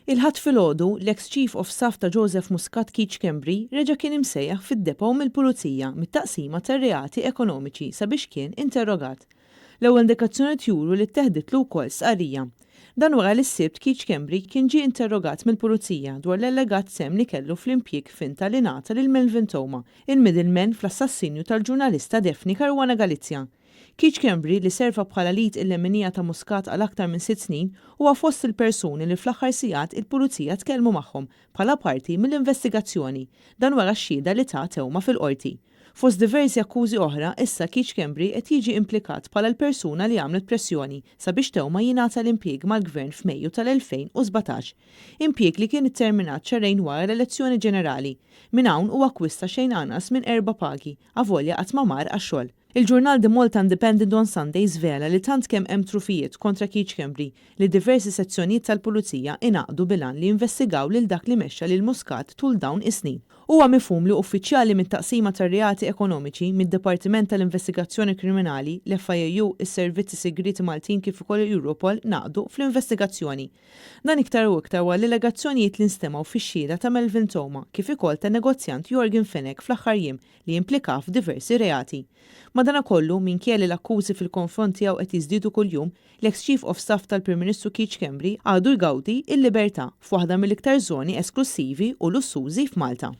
Il-Ħadd filgħodu, l-eks Chief of Staff ta' Joseph Muscat Keith Schembri reġa' kien imsejjaħ fid-depot mill-Pulizija mit-Taqsima tar-Reati Ekonomiċi sabiex kien interrogat. L-ewwel indikazzjonijiet juru li tteħditlu wkoll stqarrija. Dan wara li s-Sibt Keith Schembri kien ġie interrogat mill-Pulizija dwar l-allegat sehem li kellu fl-impjieg finta li ngħata lil Melvin Theuma, il-middleman fl-assassinju tal-ġurnalista Daphne Caruana Galizia. Keith Schembri, li serva bħala l-id il-leminija ta' Muscat għal aktar minn sitt snin, huwa fost il-persuni li fl-aħħar sigħat il-Pulizija tkellmu magħhom bħala parti mill-investigazzjoni. Dan wara x-xhieda li ta Theuma fil-Qorti. Fost diversi akkużi oħra, issa Keith Schembri qed jiġi implikat bħala l-persuna li għamlet pressjoni sabiex Theuma jingħata l-impjieg mal-Gvern f'Mejju tal-2017. Impjieg li kien itterminat xahrejn wara l-elezzjoni ġenerali. Minn hawn huwa akkwista xejn anqas minn erba' pagi, avolja qatt ma mar għax-xogħol. Il-ġurnal The Malta Independent on Sunday żvela li tant kemm hemm trufijiet kontra Keith Schembri li diversi sezzjonijiet tal-Pulizija ingħaqdu bil-għan li jinvestigaw lil dak li mexxa lil Muscat tul dawn is-snin. Huwa mifhum li uffiċjali mit-Taqsima tar-Reati Ekonomiċi, mid-Dipartiment tal-Investigazzjoni Kriminali, l-FIAU, is-Servizzi Sigrieti Maltin kif ukoll il-Europol ngħaqdu fl-investigazzjoni. Dan iktar u iktar wara l-allegazzjonijiet li nstemgħu fix-xhieda ta' Melvin Theuma kif ukoll tan-negozjant Yorgen Fenech fl-aħħar jiem li jimplikah f'diversi reati. Madanakollu, minkejja li l-akkużi fil-konfront tiegħu qed jiżdiedu kuljum, l-eks Chief of Staff tal-Prim Ministru Keith Schembri għadu jgawdi l-libertà f'waħda mill-iktar żoni esklussivi u lussużi f'Malta.